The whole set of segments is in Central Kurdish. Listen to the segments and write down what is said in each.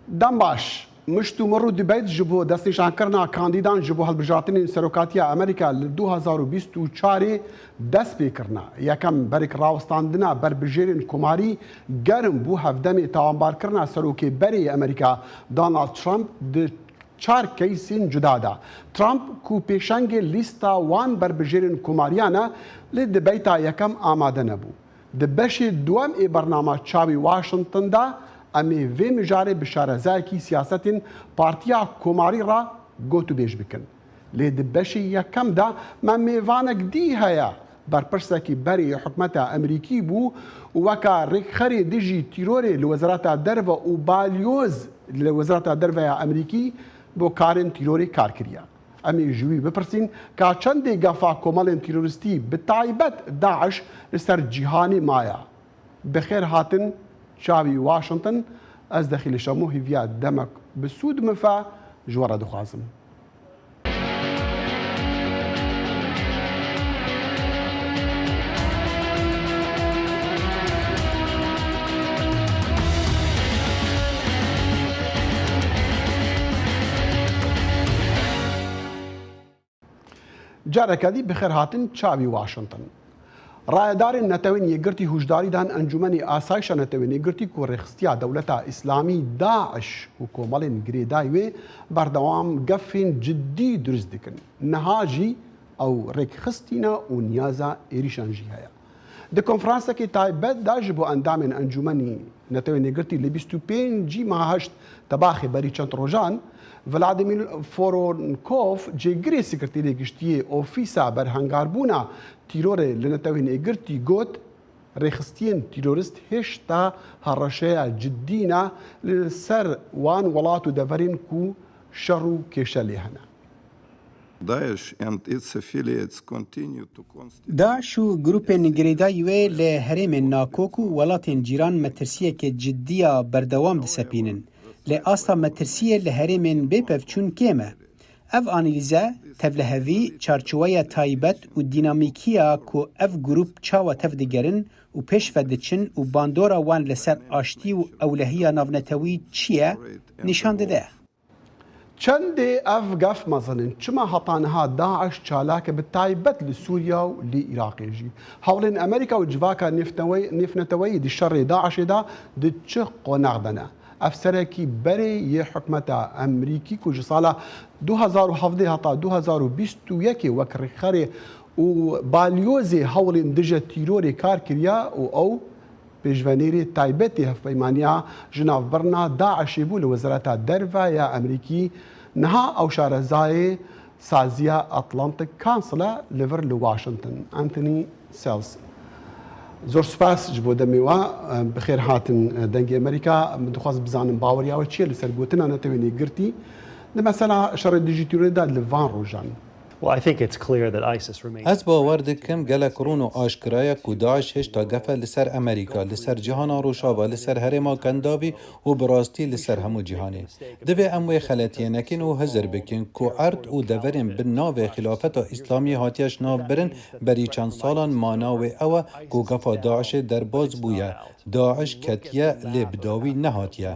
Dem baş. Miştûmir û dibeyt ji bo destnîşankirina kandîdan ji bo hilbijartinên Serokatiya Amerîka li 2024 ê dest pê kirine. Yekem berik rawestandina berbijêrên komarî germ bû hevdemê tawanbarkirina Serokê berê yê Amerîka Donald Trump di çar keysên cuda de. Trump ku pêşengê lîsta wan berbijêrên komariyan e li dibeyta yekem amade nebû. Di beşê duwem ê bernama Çawî Washington de em ê vê mijarê bi şarezayekî siyasetên Partiya Komarî re gotûbêj bikin. Lê di beşê yekem de me mêvanek dî heye, berpirsekî berê yê hikûmeta Amerîkî bû û weka rêkxerê dijî tîrorê li Wezareta Derve û balyoz li Wezareta Derve ya Amerîkî bo karên tîrorê kar kiriye. Em ê ji wî bipirsîn ka çendê gefa komelên tîroristî bi taybet daiş li ser cîhanê maye. Bi xêr hatin çavî Washington, ez Dexîlê Şemo hîviya demek bi sûd mife ji we re dixwazim. Careke dî bi xêr hatin çavî Washington. Rayedarên Netewên Yekgirtî huşdarî dan Encûmenê Asayişa Netewên Yekgirtî ku rêxistiya Dewleta Îslamî DAIŞ û komelên girêdayî wê berdewam gefên cidî dirust dikin. Niha jî ew rêkxistîne û niyaza êrîşan jî heye. Di konferansekê taybet de ji bo endamên Encûmenî Netewên Yekgirtî li 25 meha heşt Tebaxê berî çend rojan, Vladimir Voronkov cêgirê Sekreterê Giştî yê Ofîsa Berhengarbûna Tîrorê li Netewên Yekgirtî got, Rêxistiyên tîrorist hêşta hereşeya cidî ne li ser wan welat û deverên ku şer û kêşe lê hene. Daiş û grûpên girêdayî wê li herêmên nakok û welatên cîran metirsiyeke cidî ya berdewam disepînin. Lê asta metirsiyê li herêmên bê pevçûn kêm e. Ev analîze, tevlihevî, çarçoweya taybet û dînamîkiya ku ev grûp çawa tevdigerin û pêşve diçin û bandora wan li ser aştî û ewlehiya navnetewî çi ye, nîşan dide. Çendê ev gef mezin in, çima heta niha daiş çalak e bi taybet li Sûriya û li Iraqê jî? Hewlên Amerîka û civaka nêvneteweyî di şerê DAIŞ'ê de di çi qonax de ne? Efserekî berê yê hikûmeta Amerîkî ku ji sala 2017 heta 2021 ê wek rêkxerê û balyozê hewlên dije tîrorê kar kiriye û ew Pêşvenêrê taybet ê hevpeymaniya ji navbirina DAIŞ'ê bû li Wezareta Derve ya Amerîkî, niha ew şarezayê saziya Atlantic Council e li vir li Washington. Anthony Sells. Zor spas ji bo demê we. Bi xêr hatin Dengê Amerîka. Min dixwast bizanim baweriya we çi ye li ser gotina Netewên Yekgirtî di mesela şerê dijî tîrorê de li van rojan. Ez bawer dikim gelek rûn û aşkira ye ku daiş hêjta gefe li ser Amerîka, li ser cîhana Rojava, li ser herêma Kendavî û bi rastî li ser hemû cîhanê. Divê em wê xeletiyê nekin û hizir bikin ku erd û deverên bi navê Xîlafeta Îslamiyê hatiye ji nav birin berî çend salan mana wê ew e ku gefa DAIŞ'ê derbas bûye Daiş ketiye lê bi dawî nehatiye.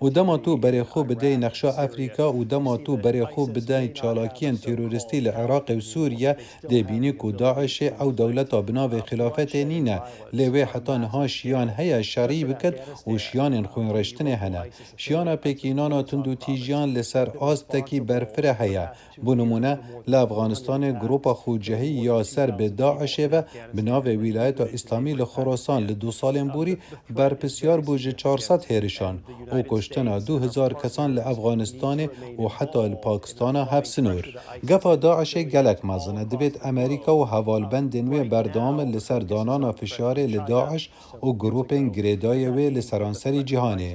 Û dema tu berê xwe bidey nexşa Efrîka û dema tu berê xwe bidey çalakiyên terorîstî li Iraqê û Sûriye dê bînî ku DAIŞ'ê ew dewleta bi navê xîlafetê nîne lê wê heta niha şiyan heye şerî biket û şiyanên xwînrêştinê hene. Şiyana pêkînana tundûtîjiyan li ser astekî berfireh heye. Bo nimûne, li Efxanistanê grûpa xwecihî ya ser bi DAIŞ'ê ve bi navê Wîlayeta Îslamî li Xorasan li du salên borî berpirsyar bû ji 400 hêrişan û kuştina 2000 kesan li Efxanistanê û heta li Pakistana hevsinor. Gefa DAIŞ'ê gelek mezin e, divêt Amerîka û hevalbendên wê berdewam li ser danana fişarê li daiş û grûpên girêdayê wê li seranserî cîhanê.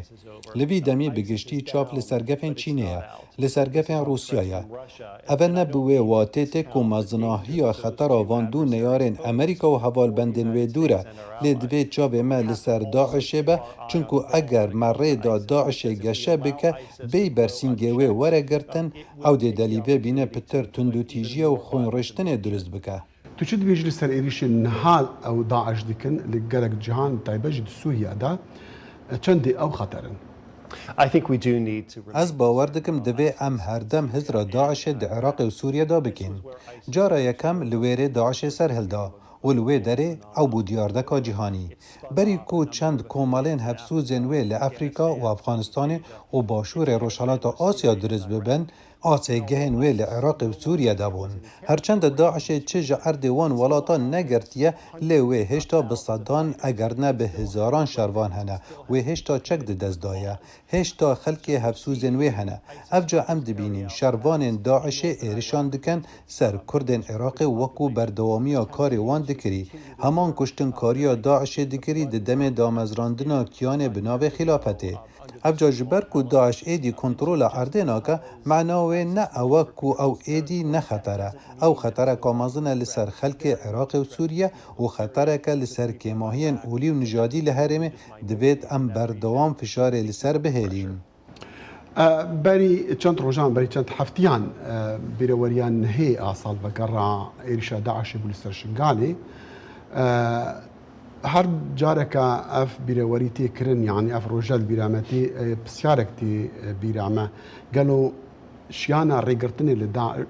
Li vî demî bi giştî çav li ser gefên Çînê ye, li ser gefên Rûsya ye. Ev e ne bi wê watê tê ku mezinahiya xetera van du neyarên Amerîka û hevalbendên wê dûr e, lê divê çavê me li ser DAIŞ'ê be, çimku eger me rê da DAIŞ'ê geşe bike bêyî bersîngê wê were girtin, ew dê delîvê bîne pitir tundûtîjiyê û xwînriştinê dirust bike. Tu çi dibêjî li ser êrîşên niha ew DAIŞ dikin li gelek cihan bi taybet jî di Sûriye de çendê ew xeter in? Ez bawer dikim divê em herdem hizra DAIŞ'ê di Iraqê û Sûriyê de bikîn. Cara yekem li wêrê DAIŞ'ê serhilda û li wê derê ew bû diyardeka cîhanî. Berî ku çend komelên hevsûzên wê li Efrîka û Efxanistanê û başûrê rojhilata Asya dirust bibin, Asêgehên wê li Iraqê û Sûriye de bûn. Her çend DAIŞ'ê çi ji erdê wan welatan negirtiye lê wê hêjta bi sedan eger ne bi hezaran şervan hene. Wê hêjta çek di dest daye. Hêjta xelkê hevsûzên wê hene. Ev ca em dibînîn şervanên DAIŞ'ê êrişan dikin ser Kurdên Iraqê wekû berdewamiya karê wan dikirî. Heman kuştinkariya DAIŞ'ê dikirî di demê damezrandina kiyanê bi navê Xîlafetê. Ev ca ji ber ku DAIŞ êdî kontrola erdê nake, mana wê ne ew e ku ew êdî ne xeter e. Ew xetereka mezin e li ser xelkê Iraqê û Sûriye û xetereke li ser kêmahiyên olî û nijadî li herêmê, divêt em berdewam fişarê li ser bihêlîn. Berî çend rojan, berî çend heftiyan bîreweriya nehê a salvegera êrîşa DAIŞ'ê bû li ser Şingalê. Her careke ev bîrewerî tê kirin yanî ev roje li bîra me tê pisyarek tê bîra me. Gelo şiyana rêgirtinê li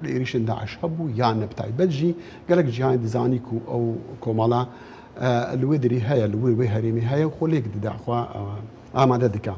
êrîşên DAIŞ hebû yan ne bi taybet jî gelek cîhanê dizanî ku ew komala li wê derê heye li wê wê herêmê heye û xwe lêk dide xwe amade dike.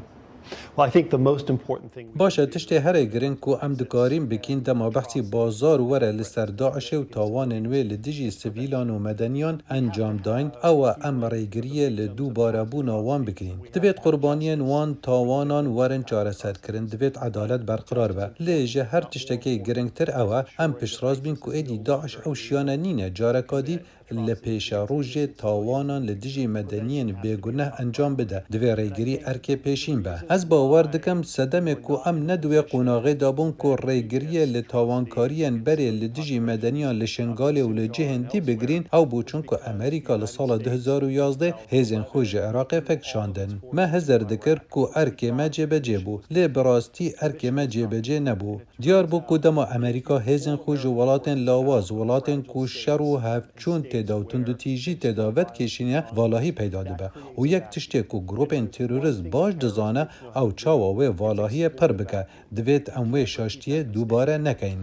Baş e, tiştê herê giring ku em dikarîn bikîn dema behsî bazar were li ser DAIŞ'ê û tawanên wê li dijî sivîlan û medeniyan encam dayn ew e em rêgiriyê li dûbarebûna wan bikîn. Divêt qurbaniyên wan tawanan werin çareserkirin, divêt edalet berqirar be. Lê ji her tiştekê giringtir ew e em piştrast bîn ku êdî DAIŞ ew şiyane nîne careka dî Li pêşerojê tawanan li dijî medeniyên bêguneh encam bide, divê rêgirî erkê pêşîn be. Ez bawer dikim sedemê ku em ne di wê qonaxê de bûn ku rêgiriyê li tawankariyên berê li dijî medeniyan li Şingalê û li cihên dî bigirîn ew bû çunku Amerîka li sala 2011 hêzên xwe ji Iraqê fekişandin. Me hizir dikir ku erkê me cêbecê bû. Lê bi rastî erkê me cêbecê nebû. Diyar bû ku dema Amerîka hêzên xwe ji welatên lawaz, welatên ku şer û hevçûn tê de û tundûtîjî tê de vedikêşîne, valahî peyda dibe û yek tiştê ku grûpên terorîst baş dizane ew çawa wê valahiyê pir bike, divêt em wê şaştiyê dubare nekein.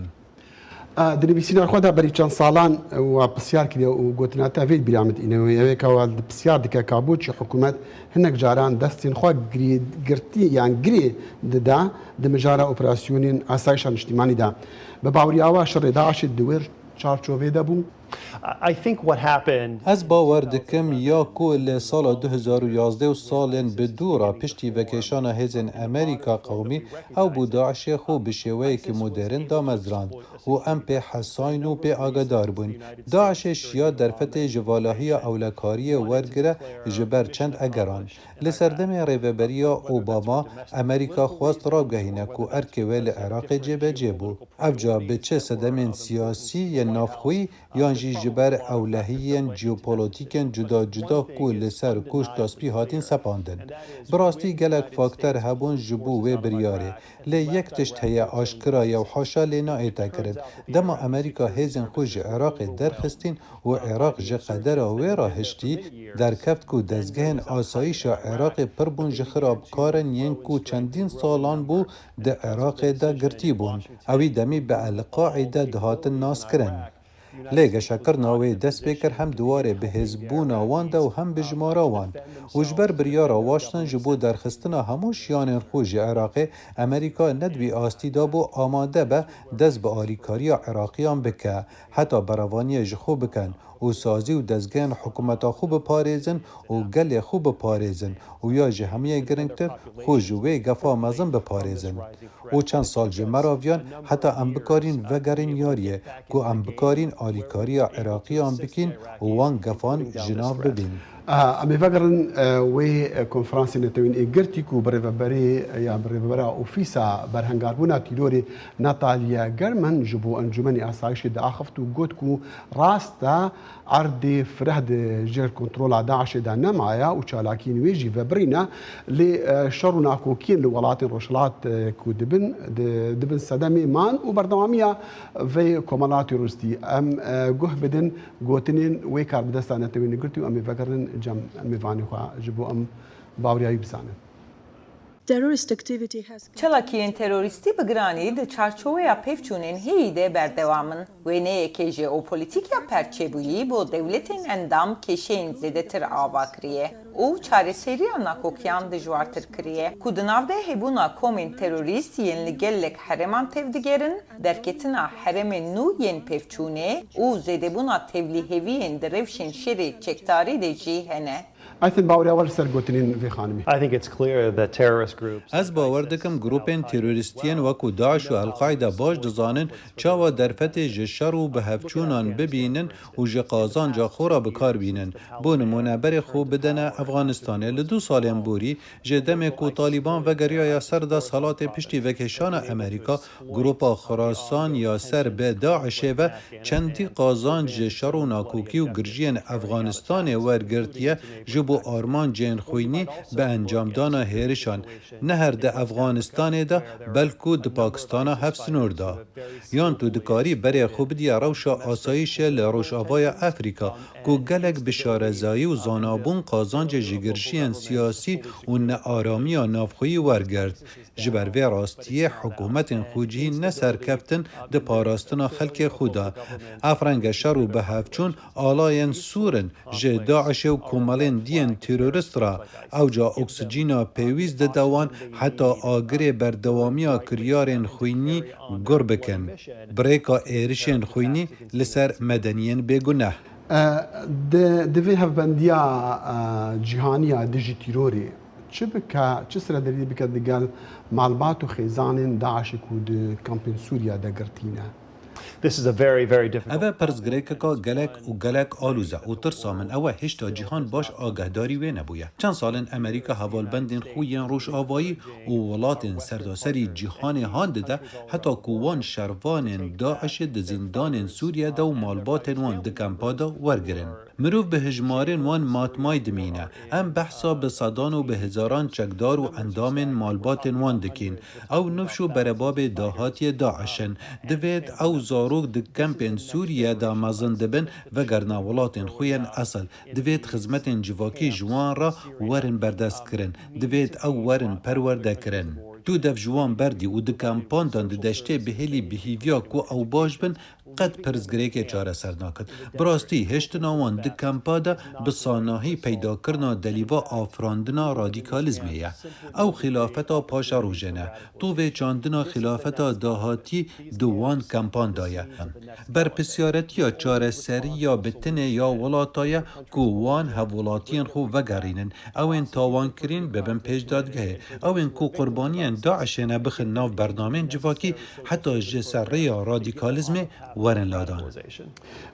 Di nivîsîna xwe de berî çend salan we pisyar kiriye û gotina te vê bîra min tîne wê ew ê ka we pisyar dike ka boçî hikûmet hinek caran destên xwe girtî yan girê dide di mijara operasyonên asayîşa niştîmanî de. Bi baweriya we şerê DAIŞ'ê di wê çarçovê de bû? Ez bawer dikim ya ku li sala 2011 û salên bi dû re piştî vekêşana hêzên Amerîka qewimî ew bû DAIŞ'ê xwe bi şêweyekî modern damezrand û em pê hesayn û pê agadar bûn. DAIŞ'ê şiya derfetê ji valahiya ewlekariyê wergire ji ber çend egeran. Li serdemê rêveberiya Obama, Amerîka xwest ragihîne ku erkê wê li Iraqê cêbecê bû. Ev ca bi çi sedemên siyasî yên navxweyî yan jî ji ber ewlehiyên jeopolotîkên cuda cuda ku li ser Koşka Spî hatîn sepandin. Bi rastî gelek fakter hebûn ji bo wê biryarê. Lê yek tişt heye aşkira ye û haşa lê nayête kirin. Dema Amerîka hêzên xwe ji Iraqê derxistîn û Iraq ji qedera wê re hiştî, derkeft ku dezgehên asayîşa Iraqê pir bûn ji xirabkarên yên ku çendîn salan bû di Iraqê de girtî bûn. Ewî demî bi El Qaîde dihatin naskirin. Lê geşekirina wê dest pê kir hem di warê bihêzbûna wan de û hem bi jimara wan. Û ji ber biryara Washington ji bo derxistina hemû şiyanên xwe ji Iraqê, Amerîka ne di wî astî de bû amade be dest bi alîkariya Iraqiyan bike, heta berevaniyê ji xwe bikin û sazî û dezgehên hikûmeta xwe biparêzin û gelê xwe biparêzin û ya ji hemûyê giringtir xwe ji wê gefa mezin biparêzin. Û çend sal ji me re viyan heta em bikarîn vegerîn yariyê ku em bikarîn alîkariya Iraqiyan bikîn û wan gefan ji nav bibîn. Em ê vegerin wê konferansê Netewên Êkgirtî ku birêveberê yan birêvebera Ofîsa Berhengarbûna Tîrorê Natalia German ji bo Encûmenê Asayîşê diaxift û got ku rast e erdê fireh di jêr kontrola DAIŞ'ê de nemaye û çalakiyên wê jî vebirîne lê şer û nakokiyên li welatên rojhilat ku dibin dibin sedemê man û berdewamiya vê komela terorîstî. Em guh bidin Gotinên wê karbidesta Neteweyên Yekgirtî û em ê vegerin cem mêvanê xwe ji bo em baweriya wî bizanin. Çalakiyên terorîstî bi giranî di çarçoweya pevçûnên heyî de berdewam in. Wêneyeke jeopolîtîk ya perçebûyî bo dewletên endam kêşeyên zêdetir ava kiriye û çareseriya nakokiyan dijwartir kiriye ku di nav de hebûna komên terorîst yên li gelek herêman tevdigerin, derketina herêmên nû yên pevçûnê û zêdebûna tevlîheviyên di rewşên şerê çekdarî de jî hene. Ayten baweriya we li ser gotinên vê xanimê. Ez bawer dikim grûpên terorîstiyên wekû DAIŞ û El Qaîde baş dizanin çawa derfetê ji şer û bihevçûnan bibînin û ji qazanca xwe re bi kar bînin. Bo nimûne berê xwe bidene Efxanistanê li du salên borî ji demê ku Talîban vegeriyaye ser desthilatê piştî vekêşana Amerîka Grûpa Xurasan ya ser bi DAIŞ'ê ve çendî qazanc ji şer û nakokî û girjiyên Efxanistanê wergirtiye ji bo armancên xwînî bi encamdana hêrişan ne her di Efxanistanê de belku di Pakistana hevsinor de. Yan tu dikarî berê xwe bidiye rewşa asayîşê li Rojavaya Afrîka ku gelek bi şarezayî û zanabûn qazancê ji girjiyên siyasî û nearamiya navxweyî wergirt. Ji ber vê rastiyê hikûmetên xwecihî ne serkeftin di parastina xelkê xwe de. Ev renge şer û bihevçûn alayên sor in ji DAIŞ'ê û komelên diyên terorist re. Ewca oksicîna pêwîst dide wan heta agirê berdewamiya kiryarên xwînî gur bikin. Bi rêka êrişên xwînî li ser medeniyên bêguneh. Di vê hevbendiya cîhanî ya dijî tîrorê Çi bike, çi serederiyê bike digel malbat û xêzanên DAIŞ'ê ku di kampên Sûriye de girtîne? Ev e pirsgirêkeka gelek û gelek aloz e û tirsa min ew e hêjta cîhan baş agahdarî wê nebûye. Çend sal in Amerîka hevalbendên xwe yên rojavayî û welatên sertaserî cîhanê han dide heta ku wan şervanên DAIŞ'ê di zîndanên Sûriye de û malbatên wan di kampa de wergirin. Mirov bi hejmarên wan matmay dimîne. Em behsa bi sedan û bi hezaran çekdar û endamên malbatên wan dikîn. Ew nifş û berebabê dahatiyê DAIŞ in. Divêt ew zarok di kempên Sûriye de mezin dibin vegerina welatên xwe yên esil. Divêt xizmetên civakî ji wan re werin berdestkirin. Divêt ew werin perwerdekirin. Tu dev ji wan berdî û di kempan de di deştê bihêlî bi hîviya ku ew baş bin, Qet pirsgirêkê çareser nakin. Bi rastî hiştina wan di kampa de bi sanahî peydakirina delîva afirandina radîkalîzmê ye. Ew xîlafeta paşerojê ne. Tovê çandina xîlafeta dahatî di wan kampan de ye. Berpirsyaretiya çareseriya bi tenê ya welata ye ku wan hevwelatiyên xwe vegerînin, ewên tawankirîn bibin pêş dadgehê, ewên ku qurbaniyên DAIŞ'ê ne bixin nav bernameyên civakî, heta ji ser rêya radîkalîzmê werin ladan.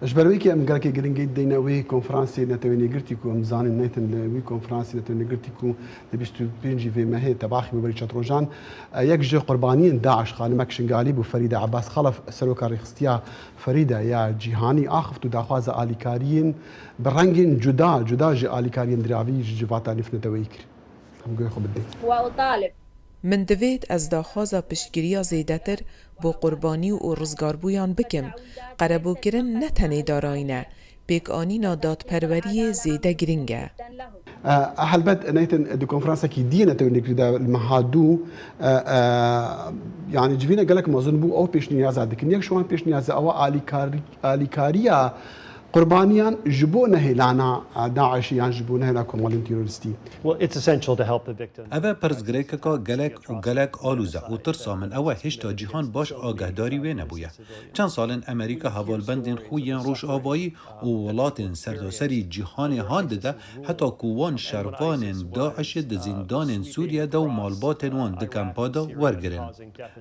Ji ber wê kî em gelekî giringî dideyne wê konferansê Neteweyên Yekgirtî ku em dizanin neytin li wî konferansê Neteweyên Yekgirtî ku li 25 vê mehê tebaxê bû berî çend rojan yek ji qurbaniyên DAIŞ xanimek Şingalî bû Ferîde Ebas Xelef seroka rêxistiya Ferîde ya cîhanî axift û daxwaza alîkariyên bi rengên cuda cuda ji alîkariyên diravî ji civata nîvneteweyî kir. Em guhê xwe bidin. Min divêt ez daxwaza piştgiriya zêdetir bo qurbanî û rizgarbûyan bikim. Qerebûkirin ne tenê darayîn e, pêkanîna dadperweriyê zêde girîng e. Helbet Nathan di konferansekî diyê Neteweyên Yekgirtî de li meha du yanî civînek gelek mezin bû ew pêşniyaza dikin. Yek ji wan pêşniyaza ew alîkariya Qurbaniyan ji bo nehêlana DAIŞ'ê yan ji bo nehêla komalên terorîstî. Ev e pirsgirêkeka gelek û gelek aloz e û tirsa min ew e hêjta cîhan baş agahdarî wê nebûye. Çend sal in Amerîka hevalbendên xwe yên rojavayî û welatên sertaserî cîhanê han dide heta ku wan şervanên DAIŞ'ê di zîndanên Sûriye de û malbatên wan di kampa de wergirin.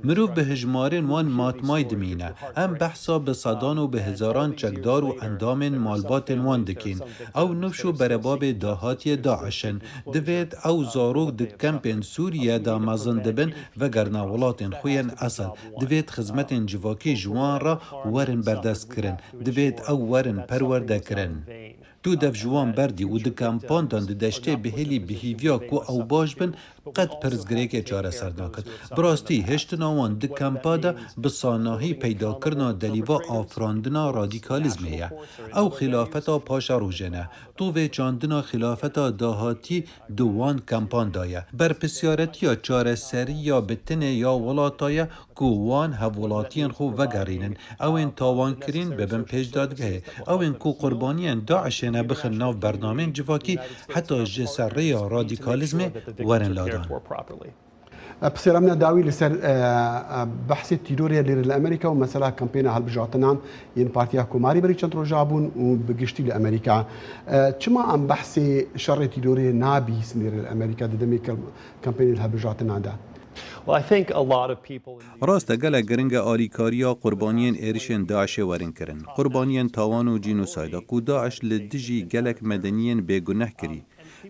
Mirov bi hejmarên wan matmay dimîne. Em behsa bi sedan û bi hezaran çekdar û endamên malbatên wan dikîn. Ew nifş û berebabê dahatiyê DAIŞ in. Divêt ew zarok di kempên Sûriye de mezin dibin vegerina welatên xwe yên esil. Divêt xizmetên civakî ji wan re werin berdestkirin. Divêt ew werin perwerdekirin. Tu dev ji wan berdî û di kampan de di deştê bihêlî bi hîviya ku ew baş bin, qet pirsgirêkê çareser nakin. Bi rastî hiştina wan di kampa de bi sanahî peydakirina delîva afirandina radîkalîzmê ye. Ew xîlafeta paşerojê ne. Tovê çandina xîlafeta dahatî di wan kampan de ye. Berpirsiyaretiya çareseriya bi tenê ya welata ye ku wan hevwelatiyên xwe vegerînin, ewên tawankirîn bibin pêş dadgehê, ewên ku qurbaniyên DAIŞ'ê ne bixin nav bernameyên civakî heta ji ser rêya radîkalîzmê werin ladan. Pirsiyara min a dawî li ser behsê tîrorê lêre li Amerîka û mesela kampêna hilbijartinan yên Partiya Komarî berî çend roja bûn û bi giştî li Amerîka. Çima em behsê şerê tîrorê nabihîsin lêre li Amerîka di demê kampênên hilbijartinan de? Rast e gelek giring e alîkariya qurbaniyên êrişên DAIŞ'ê werin kirin. Qurbaniyên tawan û cînosayda ku DAIŞ li dijî gelek medeniyên bêguneh kirî.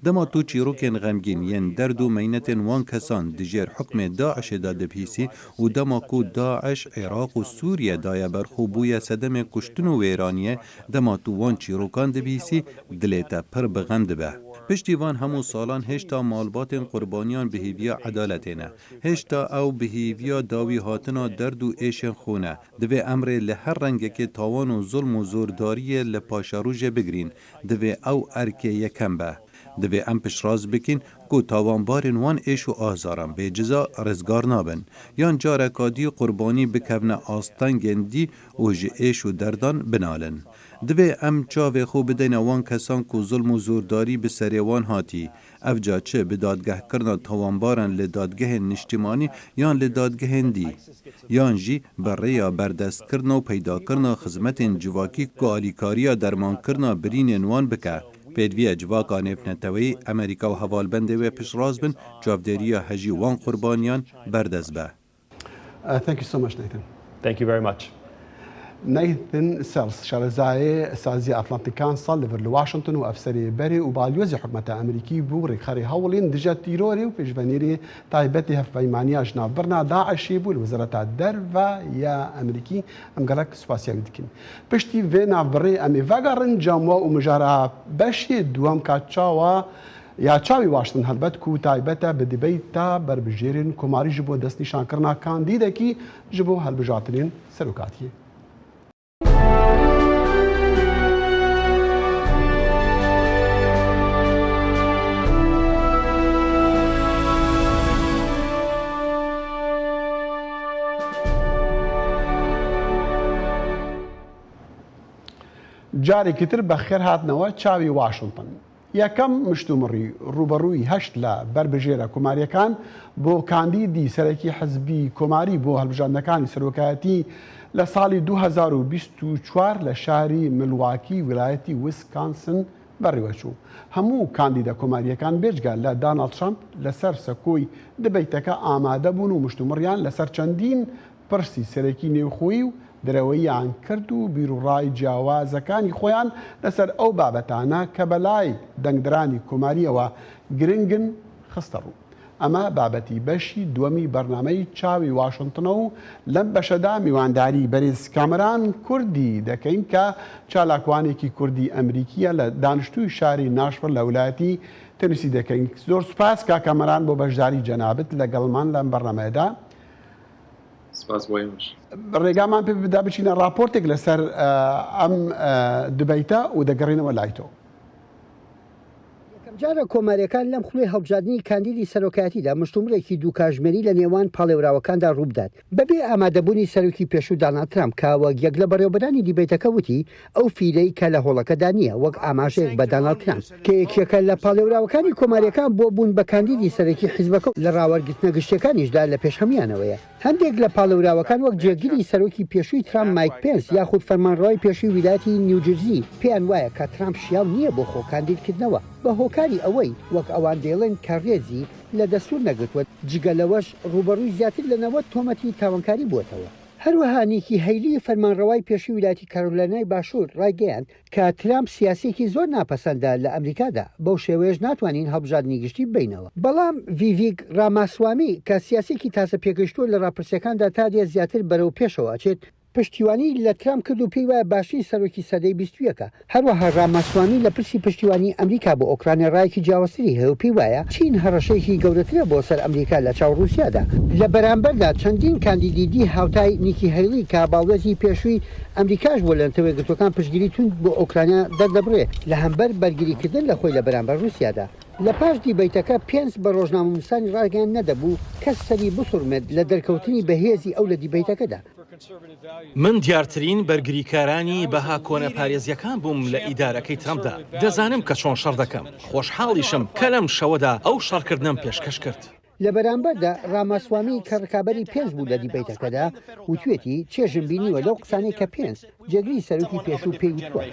Dema tu çîrokên xemgîn yên derd û meynetên wan kesan di jêr hukmê DAIŞ'ê de dibihîsî û dema ku DAIŞ Iraq û Sûriye daye ber xwe bûye sedemê kuştin û wêraniyê, dema tu wan çîrokan dibihîsî dilê te pir bi xem dibe. Piştî van hemû salan hêjta malbatên qurbaniyan bi hêviya edaletê ne. Hêjta ew bi hêviya dawî hatina derd û êşên xwe ne. Divê em rê li her rengekê tawan û zulm û zordariyê li paşerojê bigirîn. Divê ew erkê yekem be. Divê em piştrast bikîn ku tawanbarên wan êş û azaran bê ciza rizgar nabin. Yan careka dî qurbanî bikevne astengên dî û ji êş û derdan binalin. Divê em çavê xwe bideyne wan kesan ku zulm û zordarî bi serê wan hatî. Ev ca çi bi dadgehkirina tawanbaran li dadgehên niştîmanî yan li dadgehên dî, yan jî bi rêya berdestkirina û peydakirina xizmetên civakî ku alîkariya dermankirina birînên wan bike. Pêdivî civaka nêvneteweyî, Amerîka û hevalbendê wê piştrast bin, çavdêriya hejî wan qurbaniyan berdest be. Thank you so much Nathan. Thank you very much. Nathan Sells, şarezayê Saziya Atlantic Council li vir li Washington û efserê berê û balyozê hikûmeta Amerîkî bû, rêkxerê hewlên dije tîrorê û pêşvenêrê taybetê hevpeymaniya ji navbirina DAIŞ'ê bû li Wezareta Derve ya Amerîkî. Em gelek spasiya wî dikin. Piştî vê navbirê em ê vegerin cem we û mijara beşê duwem ka çawa Ya çawî Washington helbet ku taybet e bi dibeyta berbijêrên komarî ji bo destnîşankirina kandîdekî ji bo hilbijartinên serokatiyê. Carekî tir bexêr hatinەوە چاوی Washington. یەکەم مشتومڕی ڕووبەڕووی هەشت لە بەربژێرە کۆمارییەکان بۆ کاندیدی سەرەکی حزبی کۆماری بۆ هەڵبژاردنەکانی سەرۆکایەتی لە ساڵی 2024 لە شاری ملواکی ویلایەتی ویسکانسن بەڕێوەچوو. هەموو کاندیدە کۆمارییەکان بێجگە لە داناڵد ترەمپ لەسەر سەکۆی دبەیتەکە ئامادەبوون و مشتومڕیان لەسەر چەندین پرسی سەرەکی نێوخۆیی و دەرەوەییان کرد و بیروڕای جیاوازەکانی خۆیان لەسەر ئەو بابەتانە کە بەلای دەنگدەرانی کۆمارییەوە گرنگن خستەڕوو. ئەمە بابەتی بەشی دووەمی بەرنامەی چاوی واشنتنە و لەم بەشەدا میوانداری بەرێز کامەران کوردی دەکەین کە چالاکوانێکی کوردی ئەمریکییە لە دانیشتووی شاری ناشڤڵ لە ولایەتی تنسی دەکەین. زۆر سوپاس کاک کامەران بۆ بەشداری جەنابت لەگەڵمان لەم بەرنامەیەدا. سپاس بۆ ئێوەش. ڕێگامان پێ بدا بچینە ڕاپۆرتێک لەسەر ئەم debate ە و دەگەڕێنەوە لای تۆ. یەکەمجارە کۆمارییەکان لەم خولەی هەڵبژاردنی کاندیدی سەرۆکایەتیدا مشتومڕێکی دوو کاژمێری لە نێوان پاڵێوراوەکاندا ڕووبدات بەبێ ئامادەبوونی سەرۆکی پێشوو داناڵد ترامپ کە وەک یەک لە بەڕێوەبەرانی debate ەکە وتی ئەو فیلەی کە لە هۆڵەکەدا نییە وەک ئاماژەیەک بە داناڵد ترامپ کە یەکێکە لە پاڵێوراوەکانی کۆمارییەکان بۆ بوون بە کاندیدی سەرەکی حیزبەکە و لە ڕاوەرگرتنە گشتییەکانیشدا لە پێش هەموویانەوەیە. هەندێک لە پاڵێوراوەکان وەک جێگری سەرۆکی پێشووی ترامپ مایک پێنس یاخود فەرمانڕەوای پێشووی ویلایەتی نیوجرزی پێیان وایە کە ترامپ شیاو نییە بۆ خۆ کاندیدکردنەوە بە هۆکاری ئەوەی وەک ئەوان دەیڵێن کە ڕێزی لە دەستوور نەگرتووە جگە لەوەش ڕووبەڕووی زیاتر لە 90 تۆمەتی تاوانکاری بووەتەوە. هەروەها نیکی هەیلی، فەرمانڕەوای پێشووی ویلایەتی کارۆلینای باشوور ڕایگەیاند کە ترامپ سیاسییەکی زۆر ناپەسەندە لە ئەمریکادا، بەو شێوەیەش ناتوانین هەڵبژاردنی گشتی ببەینەوە. بەڵام ڤیڤیک ڕاماسوامی کە سیاسییەکی تازە پێگەیشتووە لە ڕاپرسییەکاندا تا دێت زیاتر بەرەو پێشەوە ئەچێت. پشتیوانی لە ترامپ کرد و پێی وایە باشترین سەرۆکی سەدەی بیستویەکە. هەروەها ڕاماسوامی لە پرسی پشتیوانی ئەمریکا بۆ ئۆکرانیا ڕایەکی جیاوازتری هەیە و پێی وایە چین هەڕەشەیەکی گەورەترە بۆ سەر ئەمریکا لە چاو ڕووسیادا. لە بەرامبەردا چەندین کاندیدی دی هاوتای نیکی هەیڵی کە باڵوێزی پێشووی ئەمریکاش بووە لە نەتەوە یەکگرتووەکان پشتگیری توند بۆ ئۆکرانیا دەردەبڕێ لە هەمبەر بەرگریکردن لە خۆی لە بەرامبەر ڕووسیادا. لە پاش دیبەیتەکە پێنس بە ڕۆژنامەنووسانی ڕاگەیاند نەدەبوو کەس سەری بسوڕمێت لە دەرکەوتنی بەهێزی ئەو لە دیبەیتەکەدا. من دیارترین بەرگریکارانی بەها کۆنەپارێزییەکان بووم لە ئیدارەکەی ترەمپدا. دەزانم کە چۆن شەڕ دەکەم. خۆشحاڵیشم کە لەم شەوەدا ئەو شەڕکردنەم پێشکەش کرد. لە بەرامبەردا ڕاماسوامی کە ڕکابەری پێنس بوو لە دیبەیتەکەدا، وتویەتی، چێژم بینیوە لەو قسانەی کە پێنس، جێگری سەرۆکی پێشوو پێی وتووە.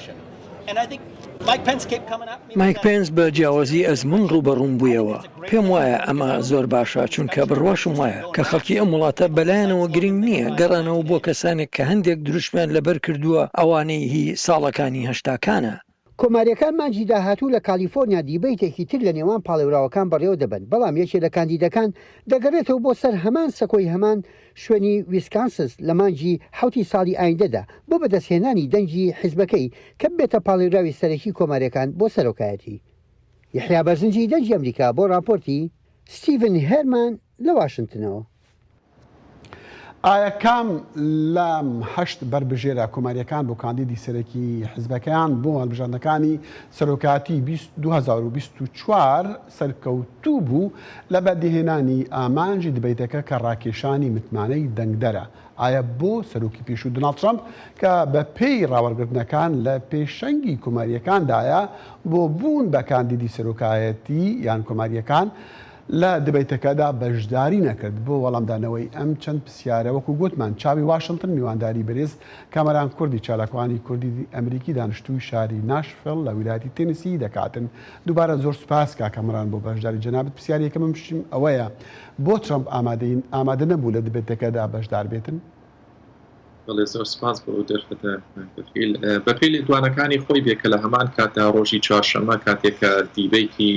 مایک پێنس بە جیاوازی ئەزموون ڕووبەڕووم بوویەوە. پێم وایە ئەمە زۆر باشە، چونکە بڕواشم وایە کە خەڵکی ئەم وڵاتە بەلایانەوە گرنگ نییە گەڕانەوە بۆ کەسانێک کە هەندێک دروشمیان لەبەر کردووە ئەوانەی هی ساڵەکانی هەشتاکانە. کۆمارییەکان مانگی داهاتوو لە کالیفۆرنیا دیبەیتێکی تر لە نێوان پاڵێوراوەکان بەڕێوە دەبەن، بەڵام یەکێ لە کاندیدەکان دەگەڕێتەوە بۆ سەر هەمان سەکۆی هەمان شوێنی ویسکانسس لە مانگی حەوتی ساڵی ئایندەدا بۆ بەدەستهێنانی دەنگی حیزبەکەی کە ببێتە پاڵێوراوی سەرەکی کۆمارییەکان بۆ سەرۆکایەتی. یەحیا بەرزنجی، دەنگی ئەمریکا بۆ ڕاپۆرتی ستیڤن هێرمان لە واشنتنەوە. ئایا کام لەم هەشت بەربژێرە کۆمارییەکان بۆ کاندیدی سەرەکی حزبەکەیان بۆ هەڵبژاردنەکانی سەرۆکایەتی 2024 سەرکەوتوو بوو لە بەدیهێنانی ئامانجی دیبەیتەکە کە ڕاکێشانی متمانەی دەنگدەرە؟ ئایا بۆ سەرۆکی پێشوو دۆناڵد ترەمپ کە بە پێی ڕاوەرگرتنەکان لە پێشەنگی کۆمارییەکاندایە بۆ بوون بە کاندیدی سەرۆکایەتی یان کۆمارییەکان لە دیبەیتەکەدا بەشداری نەکرد. بۆ وەڵامدانەوەی ئەم چەند پرسیارە وەکو گوتمان چاوی واشنتن میوانداری بەرێز کامەران کوردی چالاکوانی کوردی ئەمریکی دانیشتووی شاری ناشفێڵ لە ویلایەتی تێنسی دەکاتن. دووبارە زۆر سوپاس کاک کامەران بۆ بەشداری جەنابت. پرسیاری یەکەمم ئەوەیە بۆ ترەمپ ئامادە نەبوو لە دیبەیتەکەدا بەشدار بێتن؟ بەڵێ زۆر سپاس بۆ ئەو دەرفەتە کاک دەخیل. بەپێی لێدوانەکانی خۆی بێ کە لە هەمان کاتدا ڕۆژی چوارشەممە کاتێک کە دیبەیتی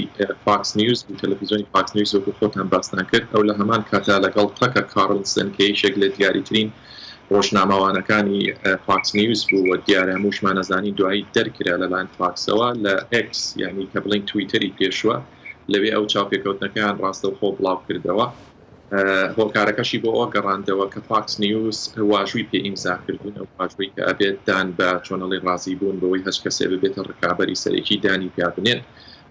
فاکس نیوز بوو تەلەفیزیۆنی فاکس نیوز وەکو خۆتان باستان کرد ئەو لە هەمان کاتا لەگەڵ تەکەر کارڵسن کە یەکێک لە دیاریترین ڕۆژنامەوانەکانی فاکس نیوز بوو و دیارە هەمووشمان ئەزانین دوایی دەرکرا لەلایەن فاکسەوە لە ئێکس یعنی کە بڵێین تویتەری پێشوە لەوێ ئەو چاوپێکەوتنەکەیان ڕاستەوخۆ بڵاو کردەوە. هۆکارەکەشی بۆ ئەوە گەڕاندەوە کە فاکس نیوز واژووی پێ ئیمزا کردوون، ئەو واژووی کە ئەبێت دان بە چۆنەڵی ڕازی بوون بەوەی هەچ کەسێ ببێتە ڕکابەری سەرەکی دانی پیا بنێن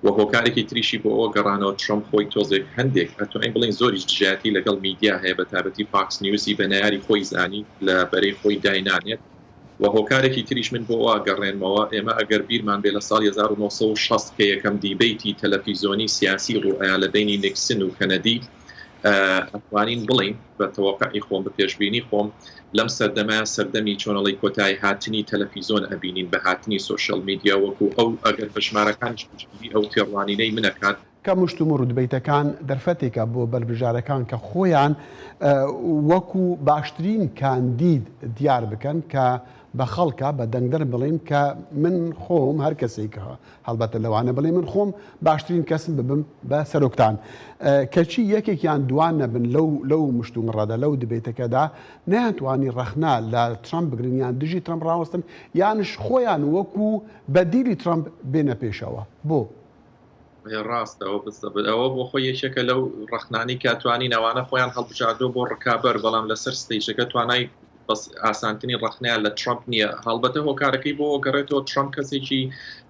و هۆکارێکی تریشی بۆ ئەوە گەڕانەوە ترەمپ خۆی تۆزێک هەندێک ئەتوانین بڵێین زۆریش دژایەتی لەگەڵ میدیا هەیە بە تایبەتی فاکس نیوزی بە نەیاری خۆی زانی لە بەرەی خۆی داینانێت و هۆکارێکی تریش من بۆ ئەوە ئەگەڕێنمەوە ئێمە ئەگەر بیرمان بێ لە ساڵی 1960 کە یەکەم دیبەیتی تەلەفیزۆنی سیاسی ڕووئەیا لە بەینی نیکسن و کەنەدی ئەتوانین بڵێین بە تەوەقعی خۆم بە پێشبینی خۆم لەم سەردەمە سەردەمی چۆنەڵی کۆتایی هاتنی تەلەفیزۆن ئەبینین بە هاتنی سۆشیال میدیا وەکو ئەو ئەگەر بە ژمارەکانیش پشتگیری ئەو تێڕوانینەی من ئەکات. کە مشتومڕ و دیبەیتەکان دەرفەتێکە بۆ بەربژارەکان کە خۆیان وەکو باشترین کاندید دیار بکەن کە بە خەڵکە بە دەنگدەر بڵێن کە من خۆم هەر کەسێک هەڵبەتە لەوانە بڵێ من خۆم باشترین کەسم ببم بە سەرۆکتان کەچی یەکێکیان دوان نەبن لەو لەو مشتومڕەدا لەو دیبەیتەکەدا نەیانتوانی ڕەخنە لە ترەمپ بگرن یان دژی ترەمپ ڕاوەستن یانش خۆیان وەکو بەدیلی ترەمپ بێنە پێشەوە بۆ؟ ڕاستە ئەوە بزەبت ئەوە بۆ خۆی یەکێکە لەو ڕەخنانەی کە توانین ئەوانە خۆیان هەڵبژاردووە بۆ ڕکابەر بەڵام لەسەر ستەیجەکە توانای بەس ئاسانترین ڕەخنەیان لە ترەمپ نییە هەڵبەتە هۆکارەکەی بۆ گەڕێتەوە ترەمپ کەسێکی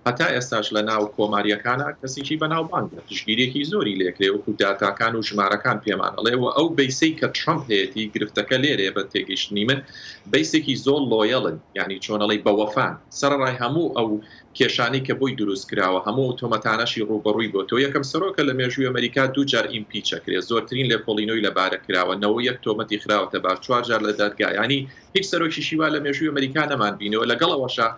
هەتا ئێستاش لە ناو کۆماریەکانە کەسێکی بەناوبانگە پشتگیریەکی زۆری لێکرێ وەکو داتاکان و ژمارەکان پێمان ئەڵێ و ئەو base ەی کە ترەمپ هەیەتی گرفتەکە لێرەیە بە تێگەیشتنی من base ێکی زۆر loyal ن یعنی چۆنەڵی بەوەفان سەرەڕای هەموو ئەو کێشانەی کە بۆی دروست کراوە، هەموو ئەو تۆمەتانەشی ڕووبەڕووی بۆتەوە، یەکەم سەرۆکە لە مێژووی ئەمەریکا دوو جار impeach ئەکرێ، زۆرترین لێکۆڵینەوەی لەبارە کراوە، 91 تۆمەتی خراوەتە بار، چوار جار لە دادگا، یانی هیچ سەرۆکیشی وا لە مێژووی ئەمەریکا نەمان بینیوە، لەگەڵ ئەوەشا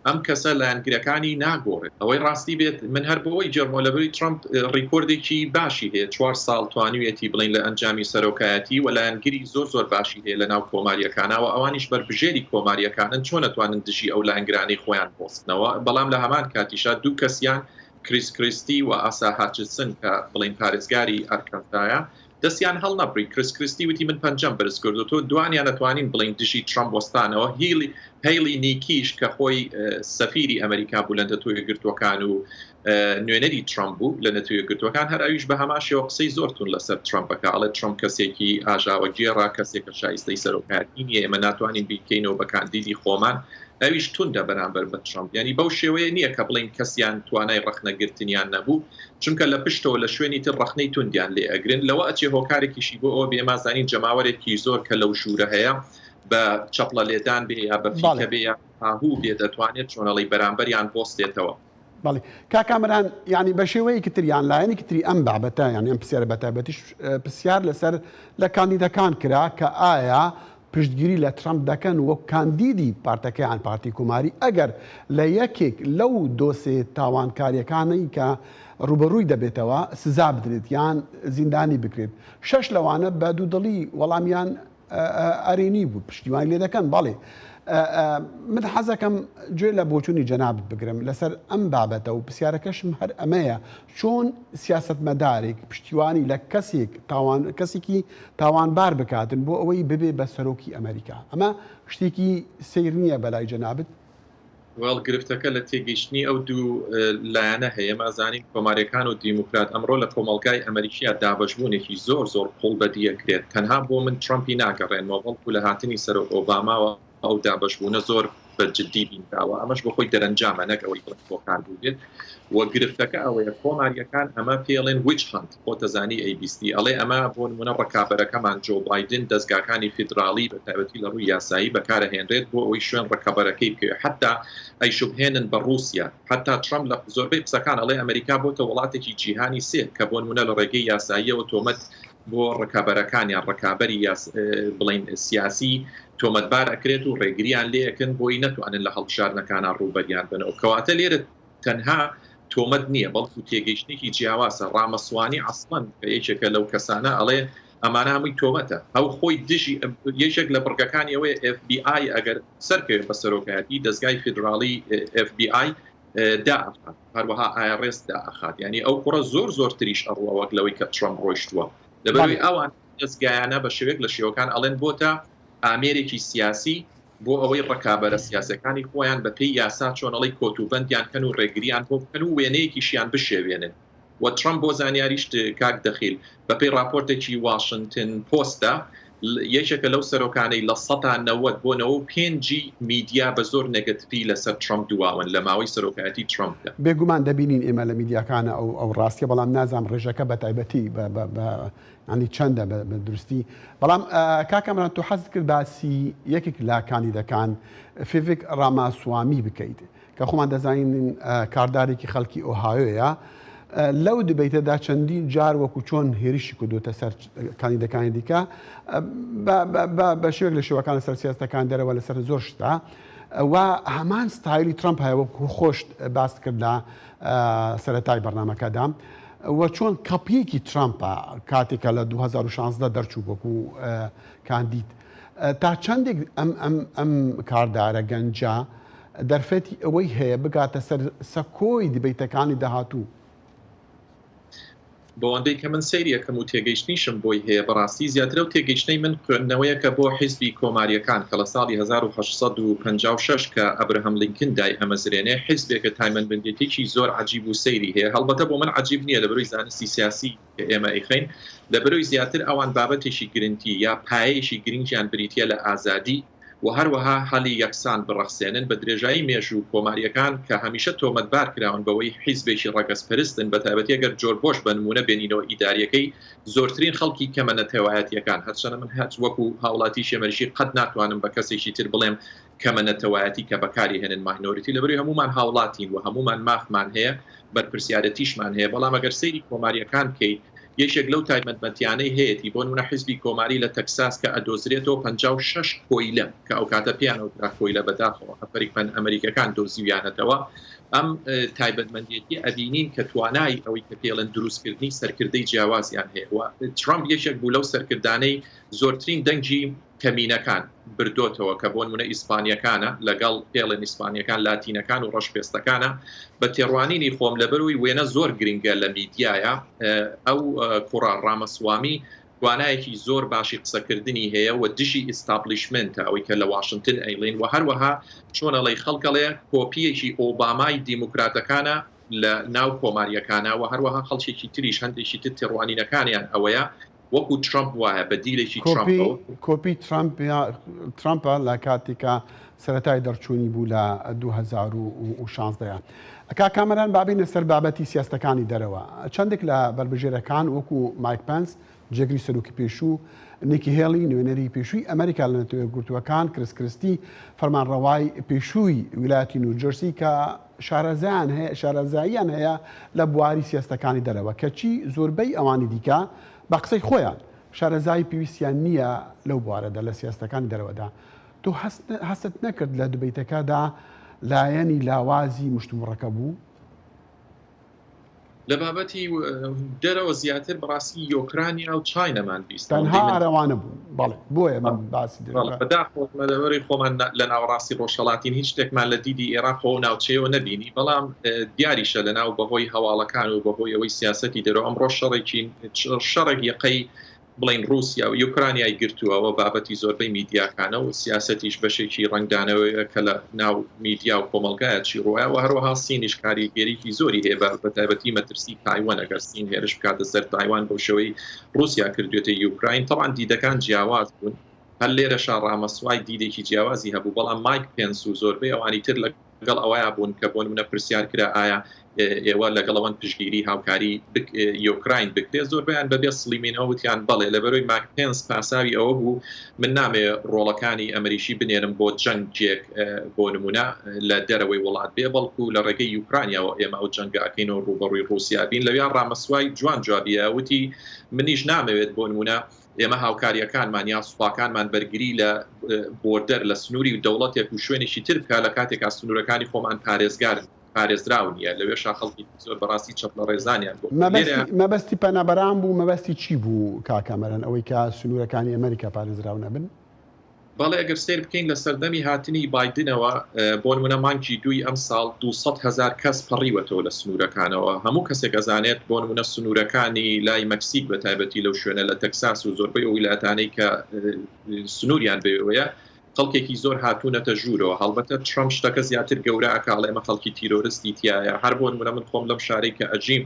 ئەم کەسە لایەنگرەکانی ناگۆڕێت. ئەوەی ڕاستی بێت من هەر بۆ ئەوەی گێڕمەوە لەبەری ترەمپ ڕیکۆردێکی باشی هەیە، چوار ساڵ توانیویەتی بڵێین لە ئەنجامی سەرۆکایەتی و لایەنگری زۆر زۆر باشی هەیە لەناو کۆمارییەکانا و ئەوانیش بەربژێری کۆمارییەکانن چۆن ئەتوانن دژی ئەو لایەنگرانەی خۆیان بوەستنەوە بەڵام لە هەمان کاتیشا دوو کەسیان کریس کریستی و ئاسا هاچسن کە بڵێین پارێزگاری ئەرکەنسایە. دەستیان هەڵنەبڕی. کریس کریستی وتی من پەنجەم بەرز کردۆتەوە. دوانیان ئەتوانین بڵێین دژی ترەمپ وەستانەوە. هیلی هەیلی نیکیش کە خۆی سەفیری ئەمریکا بوو لە نەتەوە یەکگرتووەکان و نوێنەری ترەمپ بوو لە نەتەوە یەکگرتووەکان، هەر ئەویش بە هەمان شێوە قسەی زۆر توند لەسەر ترەمپ ئەکا، ئەڵێ ترەمپ کەسێکی ئاژاوەگێڕە، کەسێکە شایستەی سەرۆکایەتی نییە، ئێمە ناتوانین بیکەینەوە بە کاندیدی خۆمان. ئەویش توندە بەرامبەر بە ترەمپ، یانی بەو شێوەیە نییە کە بڵێین کەسیان توانای ڕەخنەگرتنیان نەبوو، چونکە لە پشتەوە لە شوێنی تر ڕەخنەی توندیان لێ ئەگرن، لەوە ئەچێ هۆکارێکیشی بۆ ئەوە بێ ئێمە ئەزانین جەماوەرێکی زۆر کە لەو ژوورە هەیە بە چەپڵە لێدان بێ یا بە فیکە بێ یا هاهوو بێ دەتوانێت چۆنەڵی بەرامبەریان بۆستێتەوە. بەڵێ کاک کامەران یانی بە شێوەیەکی تر یان لایەنێکی تری ئەم بابەتە یان ئەم پرسیارە بە تایبەتیش پرسیار لەسەر لە کاندیدەکان کرا کە ئایا پشتگیری لە ترەمپ دەکەن وەک کاندیدی پارتەکەیان پارتی کۆماری ئەگەر لە یەکێک لەو دۆسێ تاوانکاریەکانەی کە ڕوبەڕووی دەبێتەوە سزا بدرێت یان زیندانی بکرێت شەش لەوانە بە دوودڵی وەڵامیان ئەرێنی بوو پشتیوانی لێ دەکەن بەڵێ من حەزەکەم گوێ لە بۆچوونی جەنابت بگرم لەسەر ئەم بابەتە و پرسیارەکەشم هەر ئەمەیە چۆن سیاسەتمەدارێک پشتیوانی لە کەسێک تاوان کەسێکی تاوانبار بکاتن بۆ ئەوەی ببێ بە سەرۆکی ئەمریکا ئەمە شتێکی سەیر نییە بەلای جەنابت؟ وێڵ گرفتەکە لە تێگەیشتنی ئەو دوو لایەنە هەیە، ئێمە ئەزانین کۆماریەکان و دیموکرات ئەمڕۆ لە کۆمەڵگای ئەمەریکیا دابەشبوونێکی زۆر زۆر قوڵ بەدیەکرێت، تەنها بۆ من ترەمپی ناگەڕێنمەوە بەڵکو لە هاتنی سەرۆک ئۆباماوە ئەو دابەشبوونە زۆر بە جدی بینراوە، ئەمەش بۆ خۆی دەرەنجامە نەک ئەوەی بڵێین هۆکار بووبێت و گرفتەکە ئەوەیە کۆماریەکان ئەمە پێڵێن witch hunt خۆتەزانی ئەیبیستی ئەڵێ ئەمە بۆ نمونە ڕکابەرەکەمان جۆ بایدن دەزگاکانی فیدراڵی بە تایبەتی لە ڕووی یاسایی بەکارەهێنرێت بۆ ئەوەی شوێن ڕکەبەرەکەی بکەوێت حتا ئەیشوبهێنن بە ڕووسیا حتا ترەمپ لە زۆربەی قسەکان ئەڵێ ئەمریکا بۆتە وڵاتێکی جیهانی سێ کە بۆ نمونە لە ڕێگەی یاساییەوە تۆمەت بۆ ڕکابەرەکان یان ڕکابەری بڵین سیاسی تۆمەتبار ئەکرێت و ڕێگریان لێ ئەکەن بۆی نەتوانن لە هەڵبژاردنەکانا ڕووبەریان بنەوە کەواتە لێرە تەنها تۆمەت نییە بەڵکو تێگەیشتنێکی جیاوازە ڕامەسوانی عەسڵەن کە یەکێکە لەو کەسانە ئەڵێ ئەمانە هەمووی تۆمەتە ئەو خۆی دژی یەکێک لە بڕگەکانی ئەوەیە FBI ئەگەر سەرکەوێت بە سەرۆکایەتی دەزگای فیدراڵی FBI دائەخات هەروەها IRS دائەخات یعنی ئەو کوڕە زۆر زۆرتریش ئەڕوا وەک لەوەی کە ترەمپ ڕۆیشتووە لەبەرئەوەی ئەوان دەزگایانە بە شێوەیەک لە شێوەکان ئەڵێن بۆتە ئامێرێکی سیاسی بۆ ئەوەی ڕکابەرە سیاسیەکانی خۆیان بە پێی یاسا چۆن ئەڵێی کۆت و بەندیان کەن و ڕێگریان بۆ بکەن و وێنەیەکیشیان بشێوێنن و ترەمپ بۆ زانیاریشت کاک دەخیل بە پێی ڕاپۆرتێکی واشنتن پۆستە یەکێکە لەو سەرۆکانەی 90% بۆ 95 ی میدیا بە زۆر negative ی لەسەر ترەمپ دواون لە ماوەی سەرۆکایەتی ترەمپدا. بێگومان دەبینین ئێمە لە میدیاکانە ئەو ئەو ڕاستیە بەڵام نازانم ڕێژەکە بە تایبەتی بە بە بە یانی چەندە بە بە دروستی بەڵام کاک کامەران تۆ حەزت کرد باسی یەکێک لە کاندیدەکان فیڤک ڕاماسوامی بکەیت کە خۆمان دەزانین کاردارێکی خەڵکی ئۆهایۆیە لەو debate ەدا چەندین جار وەکو چۆن هێرشی کردوتە سەر کاندیدەکانی دیکە بە شێوەیەک لە شێوەکان لەسەر سیاستەکان دەرەوە لەسەر زۆر شتە و هەمان ستایلی ترامپ هەیە وەکو خۆشت باست کرد لە سەرەتای بەرنامەکەدا و چۆن کەپیەکی ترامپە کاتێکە لە 2016 دەرچوو وەکو کاندید تا چەندێک ئەم ئەم ئەم کاردارە گەنجە دەرفەتی ئەوەی هەیە بگاتە سەر سەکۆی debate ەکانی داهاتوو؟ بەوەندەی کە من سەیری ئەکەم و تێگەیشتنیشم بۆی هەیە بەڕاستی زیاتر ئەو تێگەیشتنەی من خوێندنەوەیەکە بۆ حیزبی کۆمارییەکان کە لە ساڵی 1856 کە ئەبرهەم لینکن دای ئەمەزرێنێ حیزبێکە تایمەندمەندێتیی زۆر عەجیب و سەیری هەیە هەڵبەتە بۆ من عەجیب نییە لەبەرەی زانستی سیاسی کە ئێمە ئەیخەین لەبەرەی زیاتر ئەوان بابەتێکی گرنتی یا پایەیەکی گرنگیان بریتییە لە ئازادی و هەروەها هەلی یەکسان بڕەخسێنن، بە درێژایی مێژوو کۆمارییەکان کە هەمیشە تۆمەتبار کراون بەوەی حیزبێکی ڕەگەزپەرستن، بەتایبەتی ئەگەر جۆرج بۆش بە نموونە بێنینەوە ئیدارییەکەی زۆرترین خەڵکی کەمە نەتەوایەتییەکان، هەرچەنە من هەچ وەکو هاوڵاتیی ئەمریکی قەت ناتوانم بە کەسێکی تر بڵێم کەمە نەتەوایەتی کە بەکاری هێنن minority لەبەرئەوەی هەموومان هاوڵاتین و هەموومان مافمان هەیە بەرپرسیارەتیشمان هەیە، بەڵام ئەگەر سەیری کۆمارییەکان بکەیت یەکێک لەو تایبەتمەندیانەی هەیەتی، بۆ نمونە حیزبی کۆماری لە تەکساس کە ئەدۆزرێتەوە 56 کۆیلە کە ئەوکاتە پێیان ئەوترا کۆیلە بەداخەوە ئەفریقەن ئەمریکەکان دۆزیویانەتەوە ئەم تایبەتمەندێتی ئەبینین کە توانای ئەوەی کە پێڵێن دروستکردنی سەرکردەی جیاوازیان هەیە و ترامپ یەکێک بوو لەو سەرکردانەی زۆرترین دەنگی کەمینەکان بردۆتەوە کە بۆ نمونە ئیسپانیەکانە لەگەڵ پێڵێن ئیسپانیەکان لاتینەکان و ڕەشپێستەکانە بە تێڕوانینی خۆم لەبەرەوەی وێنە زۆر گرنگە لە میدیایە ئەو کوڕە ڕامەسوامی. توانایەکی زۆر باشی قسەکردنی هەیە و دژی establishment ە ئەوەی کە لە واشنتن ئەیڵێن و هەروەها چۆن ئەڵێی خەڵک ئەڵێ کۆپییەکی ئۆبامای دیموکراتەکانە لە ناو کۆمارییەکانە و هەروەها خەڵکێکی تریش هەندێکی تر تێڕوانینەکانیان ئەوەیە وەکو ترەمپ وایە بەدیلێکی ترەمپە. کۆپی ترەمپ ترەمپە لە کاتی کە سەرەتای دەرچوونی بوو لە 2016. کاک کامەران با بێینە سەر بابەتی سیاستەکانی دەرەوە. چەندێک لە بەربژێرەکان وەکو مایک پەنس، جێگری سەرۆکی پێشوو، نیکی هێڵی، نوێنەری پێشووی ئەمریکا لە نەتەوە یەکگرتووەکان، کریس کریستی، فەرمانڕەوای پێشووی ویلایەتی نیوجێرسی کە شارەزایان هەیە شارەزاییان هەیە لە بواری سیاستەکانی دەرەوە، کەچی زۆربەی ئەوانی دیکە بە قسەی خۆیان شارەزایی پێویستیان نییە لەو بوارەدا لە سیاستەکانی دەرەوەدا. تۆ هەستت نەکرد لە دبەیتەکەدا لایەنی لاوازی مشتومڕەکە بوو؟ لە بابەتی دەرەوە زیاتر بەڕاستی یۆکرانیا و چاینەمان بیست تەنها ئەرەوانە بوون بەڵێ بۆیە من باسی بەداخەوە لەبەری خۆمان لە ناوەڕاستی ڕۆژهەڵاتین هیچ شتێکمان لە دیدی ئێراق و ناوچەیەوە نەبینی بەڵام دیاریشە لە ناو بەهۆی هەواڵەکان و بەهۆی ئەوەی سیاسەتی دەرەوە ئەمڕۆ شەڕێکی شەڕێک یەقەی بڵێین ڕووسیا و یۆکرانیای گرتووە و بابەتی زۆربەی میدیاکانە و سیاسەتیش بەشێکی ڕەنگدانەوەیە کە لە ناو میدیا و کۆمەڵگایە چی ڕووە و هەروەها سینیش کاریگەریی زۆری هەیە بە بەتایبەتی مەترسی تایوان ئەگەر سین هێرش بکاتە سەر تایوان بەو شێوەی ڕووسیا کردوێتە یوکراین تەبعەن دیدەکان جیاواز بوون هەر لێرەشا ڕامەسوای دیدێکی جیاوازی هەبوو بەڵام مایک پێنس و زۆربەی ئەوانی تر لە لەگەڵ ئەوەیا بوون کە بۆ نمونە پرسیار کرا ئایا ئێوە لەگەڵ ئەوەن پشتگیری هاوکاری یۆکراین بکرێت زۆربەیان بەبێ سڵیمینەوە وتیان بەڵێ لەبەرەوەی مایک پێنس پاساوی ئەوە بوو من نامەوێ ڕۆڵەکانی ئەمریکی بنێرم بۆ جەنگێک بۆ نمونە لە دەرەوەی وڵات بێ بەڵکو لە ڕێگەی یوکرانیاوە ئێمە ئەو جەنگە ئەکەین و ڕووبەڕووی ڕووسیا بین لەویا ڕامەسوای جوان جوابیە وتی منیش نامەوێت بۆ نمونە ئێمە هاوکارییەکانمان یا سوپاکانمان بەرگری لە border لە سنووری دەوڵەتێک و شوێنێکی تر بکا لە کاتێکا سنوورەکانی خۆمان پارێزگارن پارێزراو نییە لەوێشا خەڵکی زۆر بەڕاستی چەپڵە ڕێزانیان بۆ لێرە مەبەستی پەنابەران بوو مەبەستی چی بوو کاک کامەران ئەوەی کە سنوورەکانی ئەمریکا پارێزراو نەبن؟ بەڵێ ئەگەر سەیر بکەین لە سەردەمی هاتنی بایدنەوە بۆ نمونە مانگی دووی ئەمساڵ 200 هەزار کەس پەڕیوەتەوە لە سنوورەکانەوە هەموو کەسێک ئەزانێت بۆ نمونە سنوورەکانی لای مەکسیک بە تایبەتی لەو شوێنە لە تەکساس و زۆربەی ئەو ویلایەتانەی کە سنووریان بەوێوەیە خەڵکێکی زۆر هاتوونەتە ژوورەوە هەڵبەتە ترەمپ شتەکە زیاتر گەورە ئەکا ئەڵێ ئەمە خەڵکی تیرۆرستی تیایە هەر بۆ نمونە من خۆم لەم شارەی کە ئەژیم